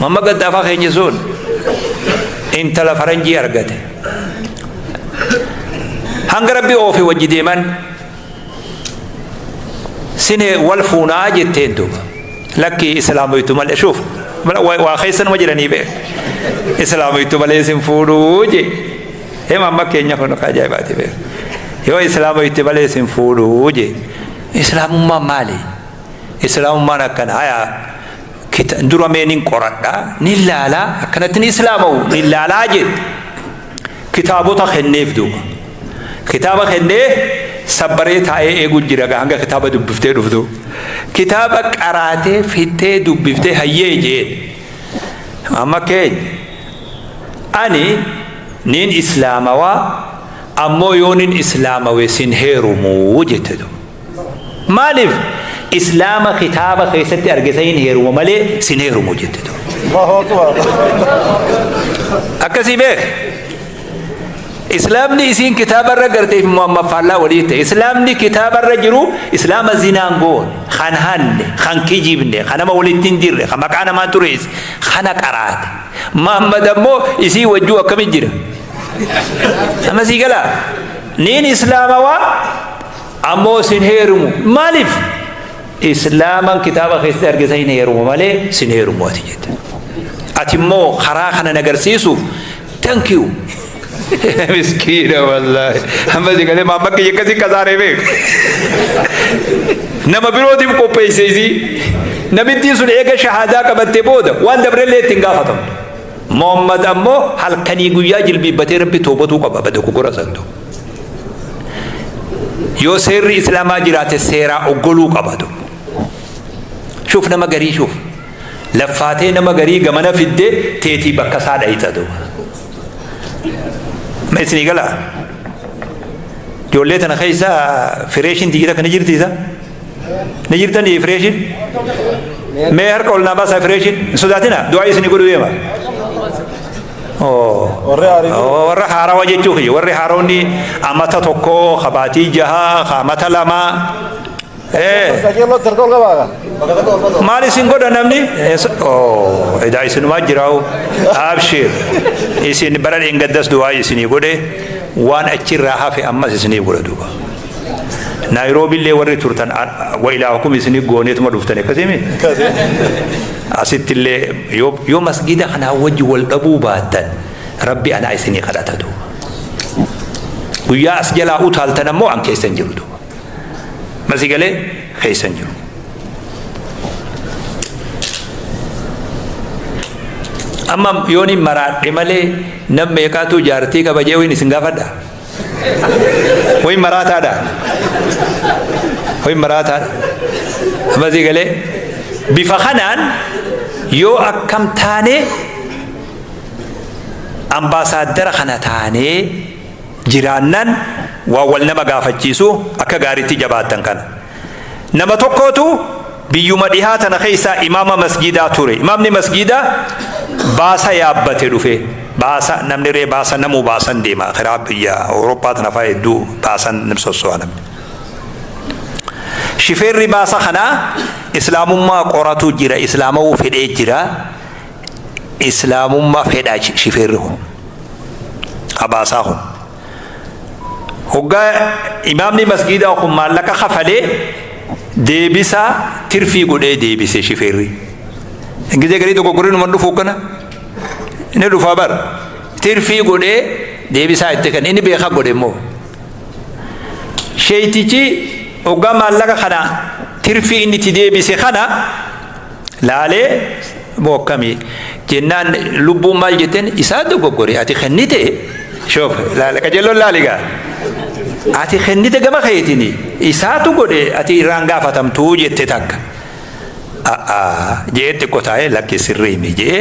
Mamma gaddaafaa keenya sun intala faranjii argate. Hanga rabbi oofe wajji deeman sine wal fuunaa jetteen duuba. Lakki islaamoytu malee shuuf waa keessanuma jiranii bee islaamoytu malee isin fuudhuu jee. Hima amma keenya kun akka ajaa'ibaati bee. Yoo islaamoyte malee isin fuudhuu jee. Islaamummaan maali? Islaamummaan akkana hayaa dura mee nin qoradha nin laalaa akkanatti ni islaamawu nin laalaa jedhe. Kitaabota kenneef duuba. Kitaaba kennee sabbaree taa'ee eeguu jira hanga kitaaba dubbiftee dhuftu. Kitaaba qaraatee fixxee dubbiftee hayyee jeen. Amma keenya ani nin islaamawaa ammoo yoo nin islaamawe sin heerumuu jette duuba. Maaliif islaama kitaaba keessatti arge san heeruma malee sin heerumu jette duuba. Allahu Akbar. Akkasii beek. Islaamni isiin kitaabarra garteef Muhammad faallaa walii ta'e. Islaamni kitaabarra jiru islaama zinaan goone, kan hanne, kan kijibne, kan nama walitti hin dirre, kan maqaa namaa xureesse, kana qaraate. Muhammad ammoo isii wajjuu akkamit jira? Amma sii galaa? Niin islaamawaa ammoo sin heerumu. Maaliif? Islaaman kitaaba keessatti argisa hin heerumu malee sin heerumu ati jette. Ati immoo karaa kana nagarsiisuuf thank you. Miskiina wallaahi. Amma si galee maamma kiyya akkasii kasaaree beek. Nama birootiif qopheesse isii. Namittiin sun eega shahaadaa qabattee booda waan dabrellee ittiin gaafatamtu. Muhammad ammoo halkanii guyyaa jilbiibbatee rabbi toobatuu qaba dogoggora santu. Yoo seerri islaamaa jiraate seeraa oggoluu qaba. Shuuf nama garii shuuf. Laffaatee nama garii gamana fiddee teetii bakka isaa dhayita duuba. Ma isinii galaa? Ijoollee tana keessa fireeshin jira kana jirti isa? Ni jirtanii fireeshin? Mee harka ol naa baasaa fireeshin? Hin sodaatina du'aa isinii godhuu deema. Warri haarii. Warra haarawa jechuu kiyya warri haaronni amata tokko kabaatii jaha amata lamaa. Qajeelootti harka ol qabaa. Maal isin godha namni? Edaa isinumaa jiraa'u. Abshir. Isin bara dheengaddas du'aa isinii godhe waan achirraa hafe ammas isinii godha duuba. Naayiroobi illee warri turtan wa ilaahukum isinii gooneetuma dhuftan akkasii Asitti illee yoo masgida kanaa wajji wal dhabuu baattan rabbi anaa isinii kadhata duuba. Guyyaa as jalaa utaaltan ammoo an keessa hin jiru duuba. Masii galee keessa hin jiru. Amma yoon hin maraadhe malee nam meeqaatu jaartii qaba jee wayin isin gaafadha. Wayin maraataadha. Wayin maraataadha. Masii galee bifa kanaan yoo akkam taane ambaasaaddara kana taanee jiraannan waan wal nama gaafachiisu akka gaariitti jabaattan kana. Nama tokkootu biyyuma dhihaa tana keessaa imaama masgiidaa ture. Imaamni masgiidaa baasa yaabbate dhufe. Baasa namni ree baasa namuu baasan deema. Kiraa biyya Awurooppaa tana fa'aa hedduu baasan nam sosso'a namni. Shifeerri baasa kanaa islaamummaa qoratu jira. Islaamawuu fedhee jira. Islaamummaa fedha shifeerri kun. Abaasaa kun. Hoggaa imaamni masgiidaa kun maallaqa kafalee deebisaa tirfii godhee deebise shifeerri. Gizee garii dogoggorri numa dhufu kana inni dhufaa bar tirfii godhee deebisaa itti kan inni beekaa godhe immoo. Sheeytichi hoggaa maallaqa kana tirfii inni itti deebise kana laalee moo akkamii jennaan lubbuun maal jetteen isaa dogoggore ati kennite shoof laala qajeelloon laali gaa ati kennite gama keetiin isaatu godhe ati irraan gaafatamtuu jette takka a'aa jee xiqqoo taa'ee lakki sirrii mi jee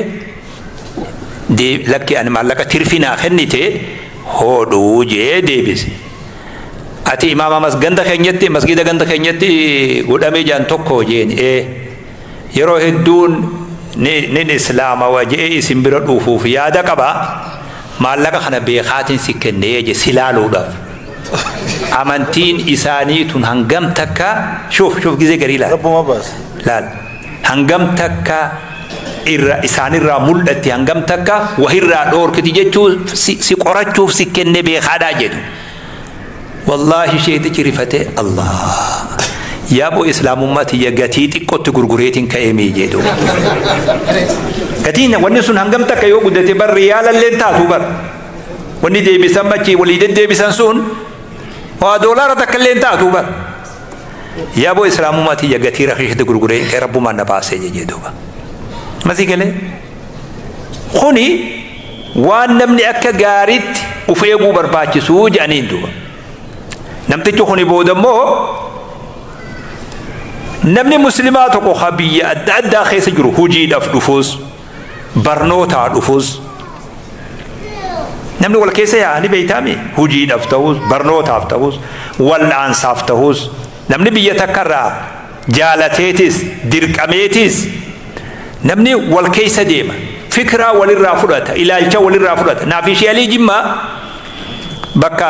lakki ani maallaqa tirfii naa kennite hoodhuu jee deebise. Ati imaama mas ganda keenyatti masgiida ganda keenyatti godhamee jaan tokko jeen ee yeroo hedduun nin islaamawa je'ee isin bira dhufuuf yaada qaba maallaqa kana beekaatiin si kennee je si laaluudhaaf. Amantiin isaanii tun hangam takka shuuf shuuf gizee garii laal. Rabbuma baase. Laal hangam takka Irra isaanirraa mul'atti, hangam takka wahirraa dhoorkiti jechuu si qorachuuf si kenne beekaadhaa jedhu. Wallaahi sheetichi rifatee, Allah yaaboo, islaamummaa tiyya gatii xiqqootti gurgureetiin ka'ee mii jedhu. Gatiin wanni sun hangam takka yoo guddate bar riyaalalleen taatu bar. Wanni deebisan machi walii deddeebisan sun waa doolaara takka illee taatu bar. Yaaboo, islaamummaa tiyya gatii rakiishatti gurguree ka'e, rabbumaan na baasee jedhee duuba. Masii galee kuni waan namni akka gaariitti uf eeguu barbaachisuu jedhaniin duuba. Namtichi kuni booda immoo namni muslimaa tokko ka biyya adda addaa keessa jiru hojiidhaaf dhufus, barnootaa dhufus, namni wal keessa yaa'anii beeytaami, hojiidhaaf ta'us, barnootaaf ta'us, wal'aansaaf ta'us, namni biyya takkarraa jaalateetis dirqameetis namni wal keessa deema, fikiraa walirraa fudhata, ilaalcha walirraa fudhata. Naaf ishee Alii Jimmaa bakka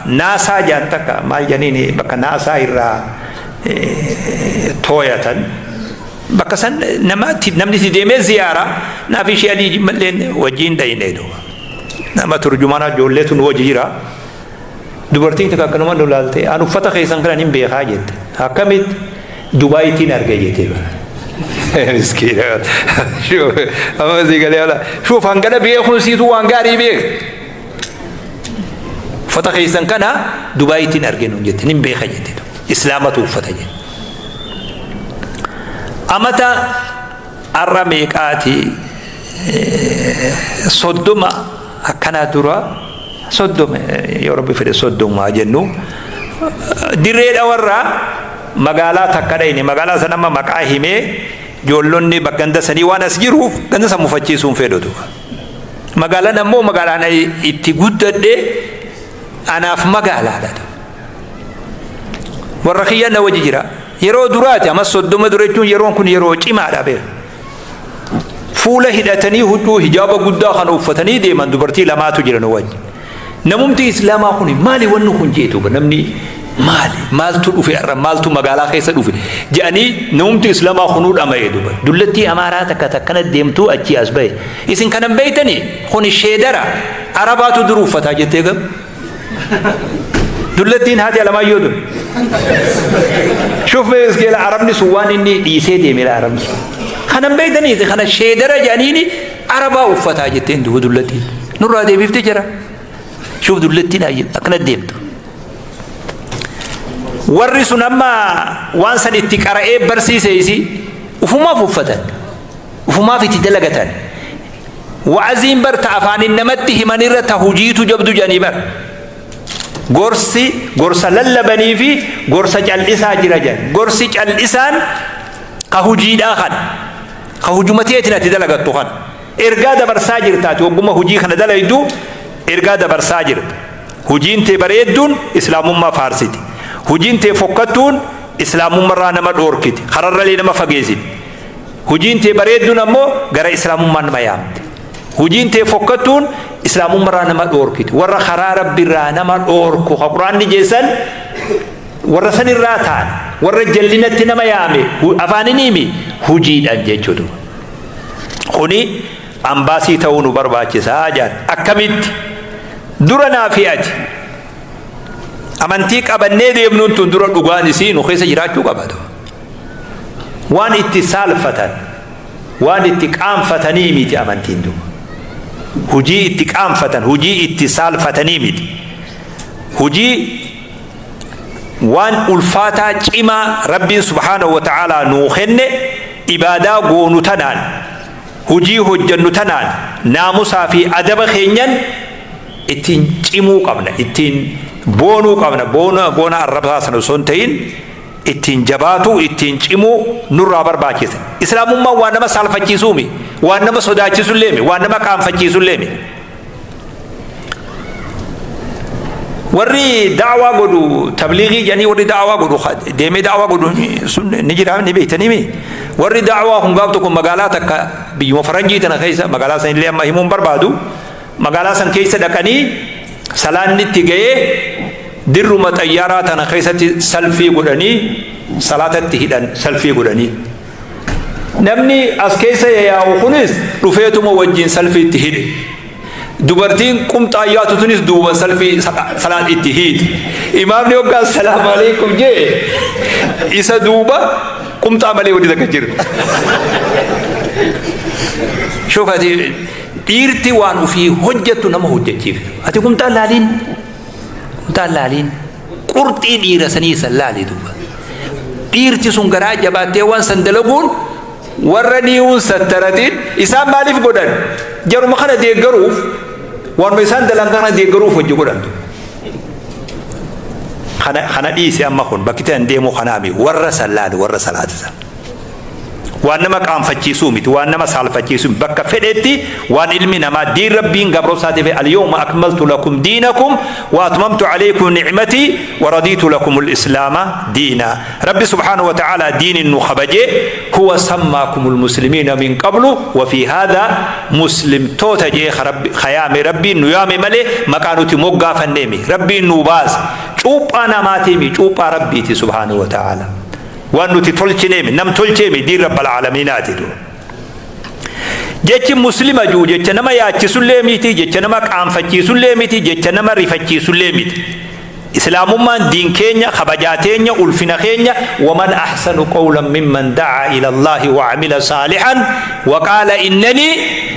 naasaa jaan takka maal janiini, bakka naasaa irraa tooyatan, bakka san namatti namni itti deemee ziyaara. Naaf ishee Alii Jimmalleen wajjiin dhayine duuba. Nama turjumaana ijoolleetu nu wajji jira. Dubartiin takka akkanuma nu laalte, "An uffata keessan kana nin beekaa," jette. "Akkamitti?" "Dubaayittiin arge," jette. Miskiina. Amma sii galee ala. Shuuf, hangana beekuun siitu waan gaarii beek. "Uffata keessan kana Dubaayittiin arge," nuun jette. "Nin beeka," jette. "Islaamatu uffata," jette. Amata har'a meeqaati, 30 akkanaa dura, 30 yoo rabbi fedhe 30 jennu, Dirree Dhawarraa magaalaa takka dhayne. Magaalaa sana amma maqaa himee ijoollonni ganda sanii waan as jiruuf ganda san mufachiisuun fedhutu. Magaalaan ammoo magaalaan itti guddadhe, anaaf magaalaadha. Warra kiyya na wajji jira. Yeroo duraati, amma 30 dura jechuun yeroon kun yeroo cimaadha beeku. Fuula hidhatanii, huccuu hijaaba guddaa kana uffatanii deeman, dubartii lamaatu jira nu wajji. Namumti islaamaa kun maali wanni kun jeetu, namni maali, maaltu dhufe har'a, maaltu magaalaa keessa dhufe jedhanii namumti islaamaa kunuu dhama'e duba. Dullattii amaaraa takka takkana deemtuu achii as bahe. "Isin kanan beeytanii? Kun sheedara arabaatu dur uffataa," jettee gam. Dullattiin haati Alamaayyoo tun. Shuf iskeela, arabni sun waan inni dhiisee deemedha arabni sun. "Kanan beeytanii? Kana sheedara jedhaniini arabaa uffataa," jetteen duuba dullattiin. Nurraa deebiftee jira. Shuf, dullattiin akkana deemtu. Warri sun amma waan san itti qara'ee barsiise isi ufumaaf uffatan. Ufumaaf itti dalagatan. Wa'aziin bar ta afaanin namatti himanirra ta hujiitu jabdu jedhanii bar. Gorsi gorsa lallabanii fi gorsa cal'isaa jira jedhan. Gorsi cal'isaan ka hujiidhaa kana. Ka hujumateetiin ati dalagattu kana. Ergaa dabarsaa jirtaati, hogguma hujii kana dalaydu ergaa dabarsaa jirta. Hujiin tee bareedduun islaamummaa faarsiti. Hujiin tee fokkattuun islaamummarraa nama dhoorkiti. Kararralee nama fageessiti. Hujiin tee bareedduun ammoo gara islaamummaa nama yaamte. Hujiin tee fokkattuun islaamummarraa nama dhoorkiti. Warra karaa rabbiirraa nama dhoorku ka quraanni jeessan warra sanirraa ta'an, warra jallinatti nama yaame afaanin himi hujiidhaan jechuudha. Kuni ambaasii ta'uu nu barbaachisaa jaan. Akkamitti? Dura naa fi ati amantii qabannee deemnuun tun dura dhugaan isii nu keessa jiraachuu qabatu. Waan itti saalfatan, waan itti qaanfatanii miti amantiin duuba. Hujii itti qaanfatan, hujii itti saalfatanii miti. Hujii waan ulfaataa cimaa Rabbiin subhaanahu wa ta'aalaa nuu kenne, ibaadaa goonu tanaan, hujii hojjannu tanaan, naamusaa fi adaba keenyan ittiin cimuu qabna, ittiin boonuu qabna. Boona boona arrabsaa sana osoo hin ta'in ittiin jabaatu, ittiin cimuu nurraa barbaachisa. Islaamummaan waan nama saalfachiisuumi, waan nama sodaachisulleemi, waan nama qaanfachiisulleemi. Warri da'waa godhu, tabliigii jedhanii, warri da'waa godhu, deemee da'waa godhu sun ni jira, ni beektanii mi? Warri da'waa kun gaaf tokko magaalaa takka biyyuma faranjii tana keessa, magaalaa san illee amma himuun barbaadu, magaalaa san keessa dhaqanii salaanni itti ga'ee dirruma xayyaaraa tana keessatti salfii godhanii salaatatti hidhan, salfii godhanii. Namni as keessa yaa'u kunis dhufeetuma wajjin salfii itti hidhe. Dubartiin qumxaa yaatu tunis duuban salfii salaat itti hiiti. Imaamni hoggaa assalaamu alaikum jee isa duuba qumxaa malee wanti takka jiru. Shuuf, ati dhiirti waan ofii hojjettu nama hojjechiiftu. Ati qumxaa laaliin, qumxaa laaliin, qurxii dhiira sanii san laali duuba. Dhiirti sun garaa jabaattee waan san dalaguun, warra niiwuun sattaratiin isaan maaliif godhan? Jaruma kana deeggaruuf, waanuma isaan dalan kana deeggaruuf hojii godhan. Kana dhiisi, amma kun bakki ta'an deemuu kanaami. Warra san laali, warra salaata san. Waan nama qaanfachiisuu miti, waan nama saalfachiisuu miti. Bakka fedhetti waan ilmi namaa diin Rabbiin gabroosaatiif اليوم أكملت لكم دينكم وأتممت عليكم نعمتي ورضيت لكم الإسلام دينا. ربي سبحانه وتعالى diin nu kabaje. هو سماكم المسلمين من قبل وفي هذا. Muslimtoota jee rabbi khayaame, Rabbiin nu yaame malee maqaa nuti moggaafanneemi. Rabbiin nu baase. Cuuphaa namaatiimi, cuuphaa Rabbiiti سبحانه وتعالى. Waan nuti tolchineemi, nam tolcheemi, diin رب العالمين aati. Jechi muslima juu jecha nama yaachisullee miti, jecha nama qaanfachiisullee miti, jecha nama rifachiisullee miti. Islaamummaan diin keenya, kabajaa teenya, ulfina keenya. ومن أحسن قولا ممن دعا إلى الله وعمل صالحا وقال إنني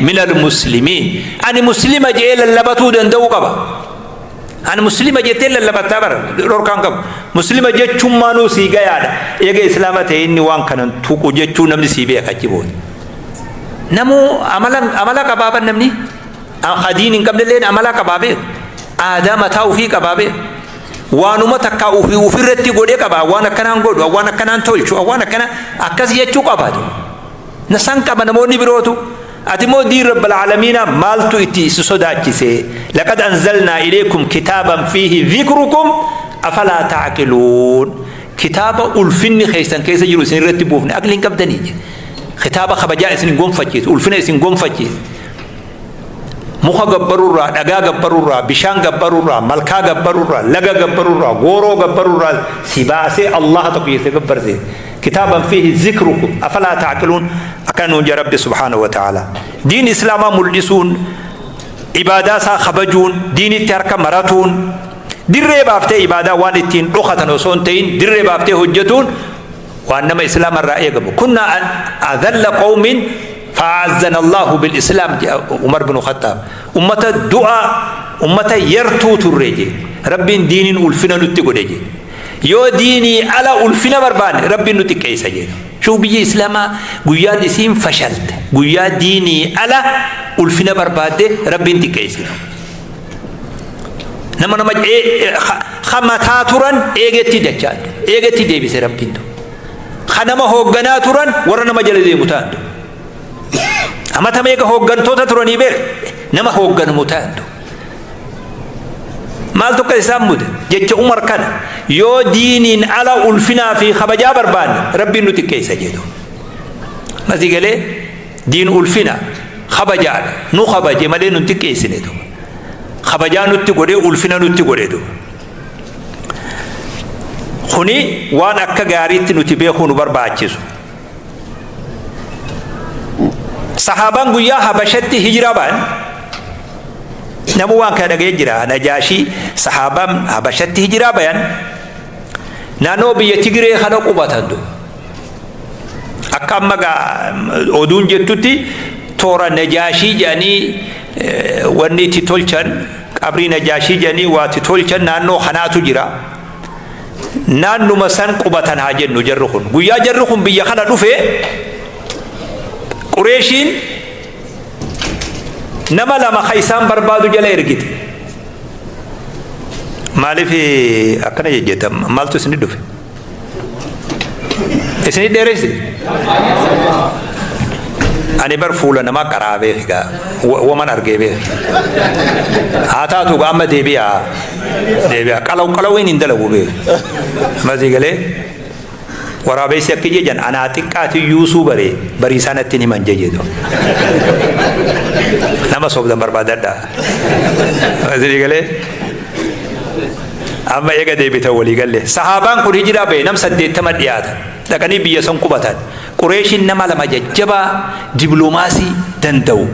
من المسلمين. Ani muslima jee lallabatuu danda'uu qaba. Ani muslima jettee lallabattaa bara dhorkaan qabu. Muslima jechummaanuu sii gayaadha. Eega islaama ta'e inni waan kanan tuqu jechuu namni sii beeka achi booda. Namuu amala qabaa ban, namni hadiin hin qabnelleen amala qabaa beeku. Aadaa mataa ofii qabaa beeku. Waanuma takka ofii ofirratti godhee qaba. Waan akkanaan godhu, waan akkanaan tolchu, waan akkana akkas jechuu qaba. Nasan qaba namoonni birootu. Ati immoo diin رب العالمين maaltu itti si sodaachise? لقد أنزلنا إليكم كتابا فيه ذكركم أفلا تعقلون. Kitaaba ulfinni keessan keessa jiru isin irratti buufne, aqli hin qabdanii? Kitaaba kabajaa isin gonfachiisu, ulfina isin gonfachiisu. Muka gabbarurraa, dhagaa gabbarurraa, bishaan gabbarurraa, malkaa gabbarurraa, laga gabbarurraa, gooroo gabbarurraa si baasee Allah tokko jettee gabbarsiise. كتابا فيه ذكركم أفلا تعقلون. Akkana nuun jaa Rabbi سبحانه وتعالى. Diin islaamaa mul'isuun, ibaadaa isaa kabajuun, diinitti harka maratuun, dirree baaftee ibaadaa waan ittiin dhokatan osoo hin ta'in dirree baaftee hojjetuun waan nama islaama irraa eegamu. كنا أذل قوم فأعزنا الله بالإسلام, Umar bin Khattaab. Ummata du'a, ummata yartuu turre je. Rabbiin diiniin ulfina nutti godhe je. Yoo diinii ala ulfina barbaanne, Rabbiin nu xiqqeessa je. Shuu, biyya islaamaa guyyaan isiin fashalte guyyaa diinii ala ulfina barbaadde Rabbiin xiqqeesse. Nama mataa turan eegetti dachaan eegetti deebise Rabbiin tu. Ka nama hoogganaa turan warra nama jala deemu ta'an. Amata meeqa hooggantoota turanii beek, nama hoogganamu ta'an. Maaltu akka isaan mude? Jecha Umar kana, yoo diiniin ala ulfinaa fi kabajaa barbaanne, Rabbiin nu xiqqeessa jedhu. Masii galee, diin ulfina kabajaadha. Nu kabaje malee nu xiqqeessine. Kabajaa nutti godhee, ulfina nutti godhe. Kuni waan akka gaariitti nuti beekuu nu barbaachisu. Sahaabaan guyyaa Habashatti hijiraa ba'an, namu waan kana dhaga'ee jira. Najaashii, sahaabaan Habashatti hijiraa bayan naannoo biyya Tigiree kana qubatan. Akka amma oduun jettutti, toora Najaashii jedhanii wanni itti tolchan, qabrii Najaashii jedhanii waa itti tolchan naannoo kanaatu jira. Naannuma san qubatan haa jennu. Jarri kun guyyaa jarri kun biyya kana dhufe, Qureeshiin nama lama ka isaan barbaadu jala ergite. Maaliif akkana jejjeta? Maaltu isini dhufe? Isini dheeresse? Ani bar fuula namaa qaraa beeka, waman argee beeka. Haa taatu, amma deebi'a, deebi'a. Qalaw qalawiin hin dalagu beeka. Masii galee, waraabessi akka jejan anaa xiqqaati yuusuu bare bariisaa natti himan jejeetu. Nama soobdan barbaadadha. Masii galee, amma eega deebitan walii galle. Sahaabaan kun hijiraa bahe, nam 80 dhiyaatan. Dhaqanii biyya san qubatan. Qureeshiin nama lama jajjabaa dibloomaasii danda'u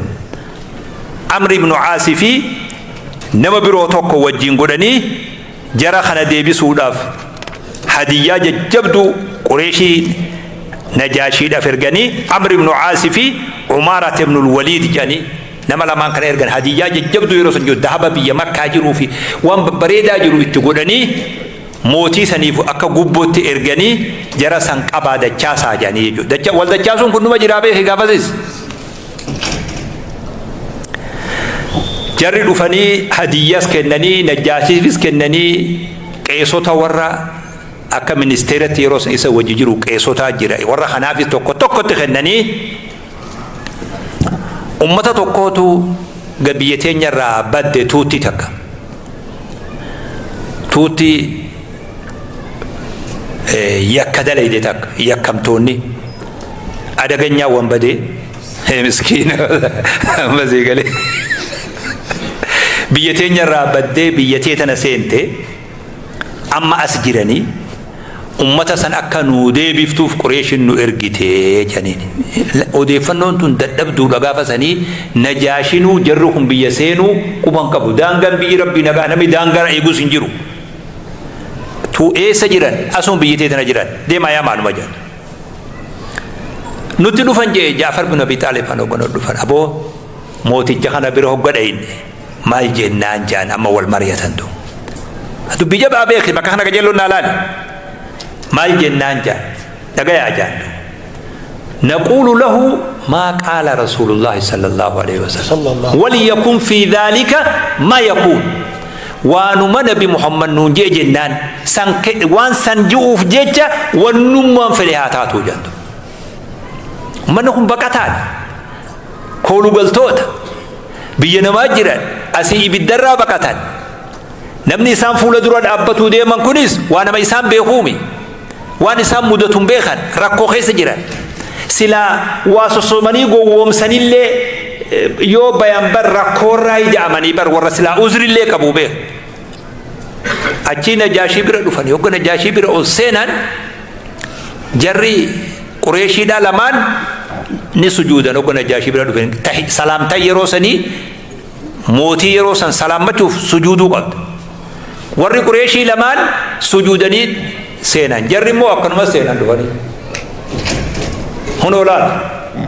Amr ibnu Aasii fi nama biroo tokko wajjin godhanii jara kana deebisuudhaaf hadiyyaa jajjabduu Qureeshii Najaashiidhaaf erganii, Amr ibnu Aasii fi Umaarat ibnu Waliid jedhanii nama lamaan kana ergan. Hadiyyaa jajjabduu yeroo san jiru, dahaba biyya Makkaa jiruu fi waan babbareedaa jiru itti godhanii mootii saniif akka gubbootti erganii, jara san qabaa dachaasaa jedhanii jechuudha. Dacha wal dachaasuun kun numa jiraa beeki. Gaafasis jarri dhufanii hadiyyaas kennanii, Najjaashiifis kennanii, qeesota warra akka ministeeratti yeroo san isa wajji jiru qeesotaa jira, warra kanaafis tokko tokkotti kennanii. Ummata tokkootu biyya teenya irraa badde, tuutti takka, tuutti yakka dalayde takka, yakkamtoonni adaganyaa wanbadee miskiina ammasii galee biyya teenya irraa baddee biyya tee tana seente, amma as jiranii, ummata san akka nuu deebiftuuf Qureeshin nu ergite jedhaniin. Odeeffannoon tun dadhabduudha gaafa sanii. Najaashinuu jarri kun biyya seenuu quban qabu. Daangaan biyyi Rabbii nagaa, namni daangaa eegus hin jiru. Tu eessa jiran? Asuma biyya tee tana jiran. Deemaa yaa maaluma jedhan. Nutti dhufan jee Jaafar bin Abi Xaalib kan hogganoo dhufan. Aboo, mooticha kana bira hogga dhayne maal jennaan jaan, amma wal mari'atan tu. Dubbii jabaa beeki, bakka kana qajeelloon naa laali. Maal jennaan jaan, dhagayaa jaan. نقول له ما قال رسول الله صلى الله عليه وسلم وليكن في ذلك ما يكون. Waanuma Nabi Muhammad nuun jee jennaan san, waan san ji'uuf jecha wannummaan fedhe haa taatu jentu. Ummanni kun baqataadha. Koolugaltoota. Biyya namaa jiran, asii ibiddarraa baqatan. Namni isaan fuula dura dhaabbatuu deeman kunis waa nama isaan beekuumi. Waan isaan mudatu hin beekan, rakkoo keessa jiran. Silaa waa sossobanii gowwoomsanillee yoo bayan bar rakkoorraa ija'amanii bar warra silaa uzrillee qabu beeku. Achii Najaashii bira dhufan. Yogga Najaashii bira ol seenan, jarri Qureeshiidhaa lamaan ni sujuudan. Hogga Najaashii bira dhufan salaamtaa yeroo sanii mootii yeroo san salaammachuuf sujuuduu qabda. Warri Qureeshii lamaan sujuudanii seenan. Jarri immoo akkanuma seenan dhufanii. Hunoo laal,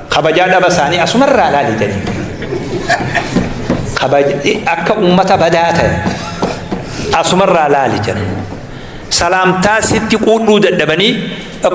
kabajaa dhaba isaanii asumarraa laali jedhanii. Kabaja akka ummata badaa ta'e asumarraa laali jedhan. Salaamtaa sitti quudhuu dadhabanii.